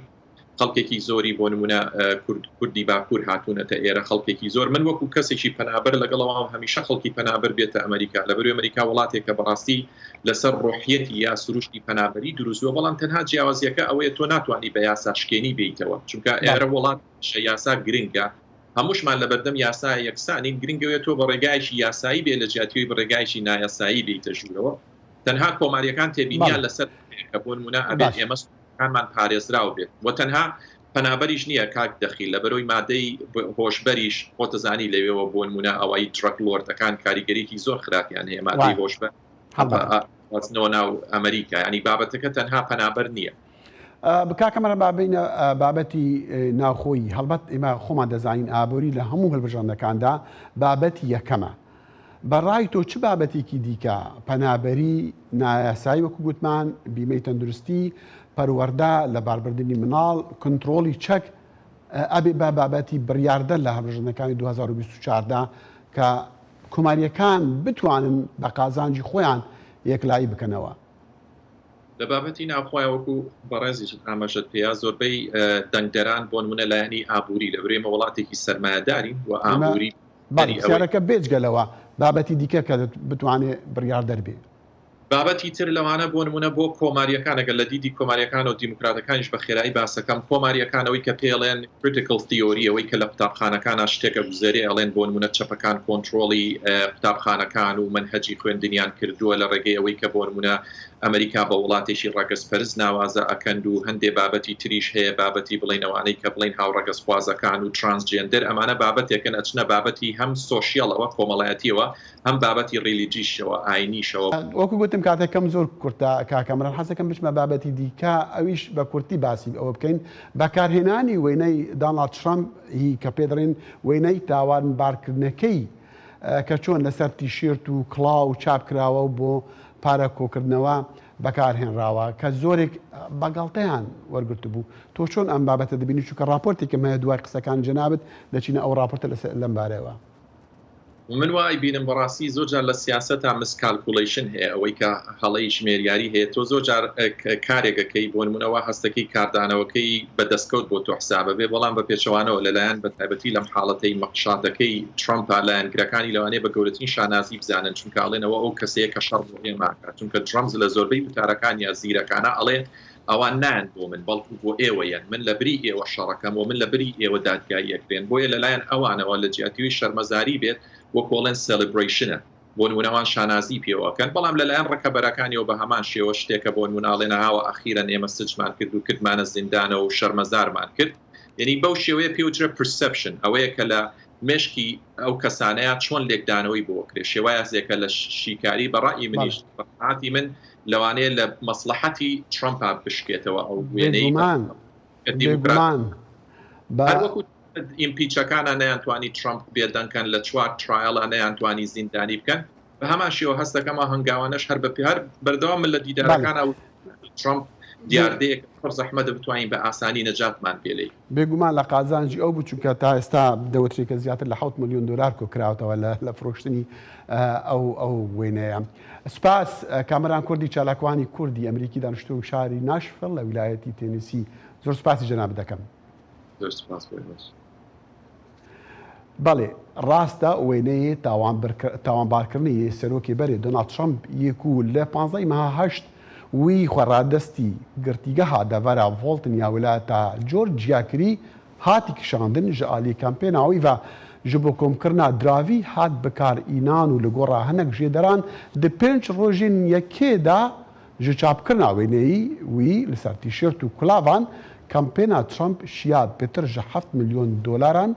خەڵکێکی زۆری بۆ نمونە کورد کوردی باکوور هاتوونەتە ئێرە خەڵکێکی زۆر من وەکو کەسێکی پەنابەر لەگەڵ ئەوام هەمیشە خەڵکی پەنابەر بێتە ئەمریکا لەبەر ئەمریکا وڵاتێکە بەڕاستی لەسەر ڕۆحیەتی یا سروشتی پەنابەری دروست بووە بەڵام تەنها جیاوازیەکە ئەوەیە تۆ ناتوانانی بە یاسا شکێنی بێیتەوە چونکە ئێرە وڵات یاسا گرنگە هەمووشمان لەبەردەم یاسا یەکسانین گرنگەوەیە تۆ بە ڕێگایەکی یاسایی بێ لە جیاتیەوەی بە ڕێگایەکی نایاسایی بێیتە ژوورەوە تەنها کۆماریەکان تێبینیان لەسەر کە بۆ نمونە ئەبێت ئێمە کانمان پارێزراو بێت و تەنها پەنابەریش نییە کاک دەخیل لەبەرەوەی مادەی هۆشبەریش خۆتەزانی لەوێوە بۆ نمونە ئەوەی drug lord ەکان کاریگەریکی زۆر خراپیان هەیە مادەی هۆشبەر ناو ئەمریکا ینی بابەتەکە تەنها پەنابەر نییە. کاکە مەرە با بینە بابەتی ناوخۆیی هەڵبەت ئێمە خۆمان دەزانین ئابووری لە هەموو هەلبژاردنەکاندا بابەتی یەکەمە بە ڕای تۆ چ بابەتێکی دیکە، پەنابەری نایاسایی وەکو گوتمان، بیمەی تەندروستی، پەروەردە، لەباربردنی مناڵ، کنترۆڵی چەک، ئەبێ بە بابەتی بڕیاردەر لە هەڵبژاردنەکانی 2024 دا کە کۆمارییەکان بتوانن بە قازانجی خۆیان یەکلایی بکەنەوە؟ لە بابەتی ناوخۆیان وەکو بەڕێزیشت ئاماژەت پێیا زۆربەی دەنگدەران بۆ نمونە لایەنی ئابووری لەبەر ئێمە وڵاتێکی سەرمایەدارین و ئابووری بەڵێ پرسیارەکە بێجگە لەوە بابەتی دیکە کە بتوانێ بڕیاردەر بێ. بابەتی تر لەوانە بۆ نمونە بۆ کۆمارییەکان ئەگەر لە دیدی کۆمارییەکان و دیموکراتەکانیش بە خێرایی باسەکەم کۆمارییەکان ئەوەی کە پێڵێن critical theory ئەوەی کە لە قوتابخانەکانا شتێک ئەگوزەرێ ئەڵێن بۆ نمونە چەپەکان کۆنترۆڵی قوتابخانەکان و مەنهەجی خوێندنیان کردووە لە ڕێگەی ئەوەی کە بۆ نمونە ئەمریکا بە وڵاتێکی ڕەگەزپەرست ناوازە ئەکەند و هەندێ بابەتی تریش هەیە بابەتی بڵێین ئەوانەی کە بڵێین هاوڕەگەزخوازەکان و transgender ئەمانە بابەتێکن ئەچنە بابەتی هەم social ەوە کۆمەڵایەتیەوە هەم بابەتی religious ەوە ئاینیشەوە. وەکو گوتم کاتەکەم زۆر کورتە کاک کامەران حەزەکەم بچمە بابەتی دیکە ئەویش بە کورتی باسی ئەوە بکەین بەکارهێنانی وێنەی داناڵد ترەمپ ی کە پێ دەڵێن وێنەی تاوانبارکردنەکەی کە چۆن لەسەر تیشێرت و کڵاو چاپ کراوە و بۆ. پارە کۆکردنەوە بەکارهێنراوە کە زۆرێک بە گاڵتەیان وەرگرتبوو. تۆ چۆن ئەم بابەتە دەبینی چونکە ڕاپۆرتێکم هەیە دوای قسەکانی جەنابت دەچینە ئەو ڕاپۆرتە لەسەر لەم بارەیەوە. من وا ئەیبینم بەڕاستی زۆر جار لە سیاسەتا miscalculation هەیە ئەوەی کە هەڵەی ژمێریاری هەیە تۆ زۆر جار کارێک ئەکەی بۆ نمونە وا هەستەکەی کاردانەوەکەی بە دەستکەوت بۆ تۆ حسابە بێ بەڵام بە پێچەوانەوە لەلایەن بە تایبەتی لەم حاڵەتەی مەقشاتەکەی ترەمپا لایەنگرەکانی لەوانەیە بە گەورەترین شانازی بزانن چونکە ئەڵێن ئەوە ئەو کەسەیە کە شەڕ بۆ ئێمە ئەکات چونکە ترەمپ لە زۆربەی وتارەکانیا زیرەکانە ئەڵێ ئەوان نایەن بۆ من بەڵکو بۆ ئێوە یەن، من لە بری ئێوە شەڕەکەم و من لە بری ئێوە دادگایی ئەکرێن، بۆیە لەلایەن ئەوانەوە لە جیاتیوەی شەرمەزاری بێت وەکو ئەڵێن celebration ە بۆ نمونە ئەوان شانازی پێوە ئەکەن، بەڵام لەلایەن ڕکەبەرەکانیەوە بە هەمان شێوە شتێکە بۆ نمونە ئەڵێن ئەها وە ئەخیرەن ئێمە سجمان کرد و کردمانە زیندانەوە و شەرمەزارمان کرد، یەنی بەو شێوەیە پێوترێ perception ئەوەیە کە لە مێشکی ئەو کەسانەیە چۆن لێکدانەوەی بۆ ئەکرێ شێوازێکە لە شیکاری بە ڕەئی منیش بە قەناعەتی من لەوانەیە لە مەسڵەحەتی ترەمپا بشکێتەوە ئەو وێنەی بێگومان کە دیموکرات بێگومان بە هەر وەکو impeach ەکانە نەیانتوانی ترەمپ بێدەنگ کەن لە چوار trial ا نەیانتوانی زیندانی بکەن بە هەمان شێوە هەست دەکەم ئەو هەنگاوانەش هەر بە هەر بەردەوام من لە بەڵێ دیدارەکانا ترەمپ بێ دیاردەیەکە زۆر زەحمەتە بتوانین بە ئاسانی نەجاتمان پێ لێی. بێگومان لە قازانجی ئەو بوو چونکە تا ئێستا دەوترێت کە زیاتر لە حەوت ملیۆن دۆلار کۆکراوەتەوە لە فرۆشتنی ئەو ئەو وێنەیە. سوپاس کامەران کوردی چالاکوانی کوردی ئەمریکی دانیشتووی شاری ناشفڵ لە ویلایەتی تێنیسی زۆر سوپاسی جەنابت دەکەم. زۆر سوپاس بۆ ئێوەش. بەڵێ ڕاستە وێنەیێ تاوانبارکردنی یێ سەرۆکێ بەرێ دۆناڵد ترەمپ یێ کو لە 15 ی مەها هەشت وی خوە ڕادەستی گرتیگەها دەڤەرا ڤۆڵتن یا ویلایەتا جۆرجیا کری هاتی کیشاندن ژ ئالیێ کەمپێنا وی ڤە ژ بۆ کۆمکرنا دراڤی هات بکار ئینان و لە گۆڕا هەنەک ژێدەران د پێنج ڕۆژێن یەکێ دا ژ چاپکرنا وێنەیی وی لە سەر تیشێرت و کولاڤان، کەمپێنا ترەمپ شیا پتر ژ هەفت ملیۆن دۆلاران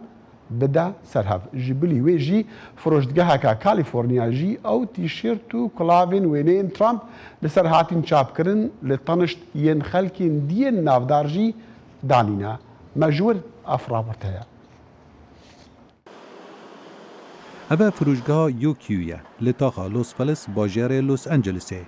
بدا سەر هەڤ. ژ بلی وێ ژی فرۆشتگەهەکا کالیفۆرنیا ژی ئەو تیشێرت و کولاڤێن وێنەیێن ترەمپ لە سەر هاتین چاپکرن لە تەنشت یێن خەلکێن دیێن ناڤدار ژی دانینە. مە ژ ور ئەف ڕاپۆرت هەیە. ئەڤ فروشگەها UQ ye li taxa Los Feliz bajarê Los Angelesê.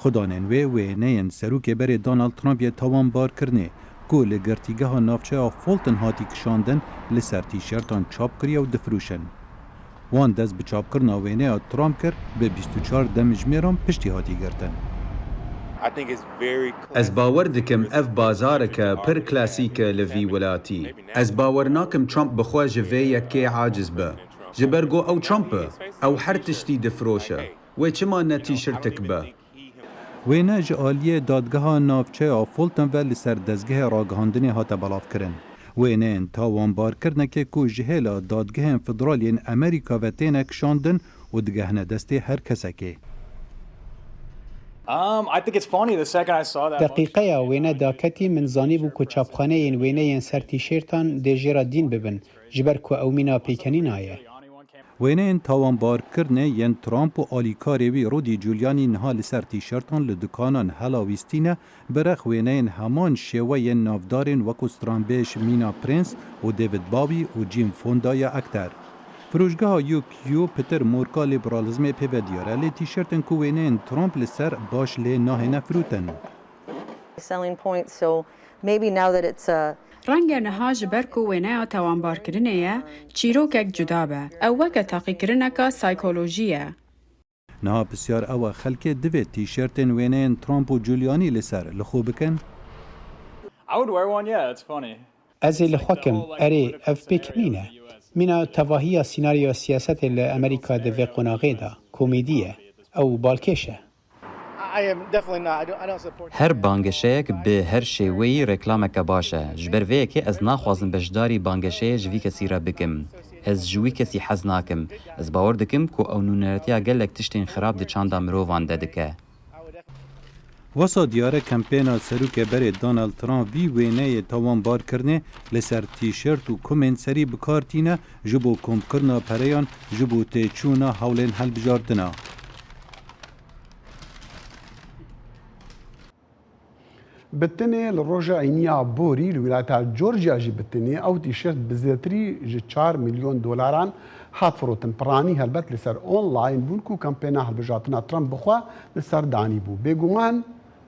Xudanên wê wêneyên Serokê berê Donald Trump yê tawanbarkirinê ku li girtîgeha navçeya Fulton hatî kişandin li ser tîşertan çap kiriye û difroşin. Wan dest bi çapkirina wêneya Trump kir bi 24 demjimêran piştî hatî girtin. Ez bawer dikim ev bazareke pir klasîk e li vî welatî. Ez bawer nakim Trump bi xwe ji vê yekê aciz be. Ji ber ku ew Trump e. Ew her tiştî difiroşe. Wê çima ne tîşirtik be? Wêne ji aliyê Dadgeha Navçeya Fulton ve li ser dezgehê ragihandinê hate belavkirin. Wêneyên tawanbarkirinekê ku ji hêla dadgehên federal yên Amerîka ve têne kişandin û digehine destê her kesekê. Deqîqeya wêne daketî min zanîbû ku çapxaneyên wêneyên ser tîşêrtan dê jê re dîn bibin ji ber ku ew mîna pêkenîna ye. Wêneyên tawanbarkirinê yên Trump û alîkarê wî Rudy Giuliani niha li ser tîşertan li dikanan helawîstîne bi rex wêneyên heman şêwe yên navdarên wekû stranbêj Mîna Prince û David Bowie û Jim Fonda ya ekter. Firoşgeha UQ pitir morka lîberalîzmê pêve diyar e lê tîşertên ku wêneyên Trump li ser baş lê nahêne firotin. Renge niha ji ber ku wêneya tawanbarkirinê ye, çîrokek cuda be. Ew weke taqîkirineka saykolojî ye. Niha pirsyar ew e xelkê divê tîşertên wêneyên Trump û Giuliani li ser li xwe bikin? Ez ê li xwe kim, erê ev pêk nîne. Mîna tevahiya sînaryoya siyasetê li Amerîka di vê qonaxê de, komêdî ye. Ew balkêş e. Her bangeşeyek bi her şêweyî reklameke baş e. Ji ber vê yekê ez naxwazim beşdarî bangeşeyê ji vî kesî re bikim. Ez ji wî kesî hez nakim. Ez bawer dikim ku ew nûneretiya gelek tiştên xirab di çanda mirovan de dike. Wisa diyar e kempêna Serokê berê Donald Trump vî wêneyê tawanbarkirinê li ser tîşert û kumên serî bi kar tîne ji bo komkirina pereyan ji bo têçûna hewlên hilbijartina. Bi tenê li roja Îniya borî li wîlayeta Georgia jî bi tenê ew tîşert bi zêdetirî ji çar milyon dolaran hat firotin. Piranî helbet li ser online bûn ku kampêna hilbijartina Trump bi xwe li ser danîbû. Bêguman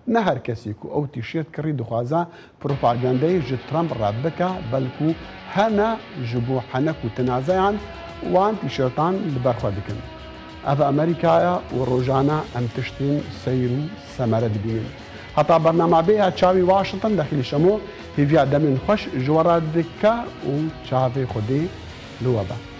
Ne her kesî ku ew tîşêrt kirî dixwaze propagandeyê ji Trump re bike belku hene ji bo henek û tinazeyan wan tîşêrtan li ber xwe dikin. Ev Amerîka ye û rojane em tiştên seyr û semere dibînin. Heta bernama bê ya Çavê Washington Dexîl Şemo hêviya demên xweş ji we re dike û çavê Xwedê li we be.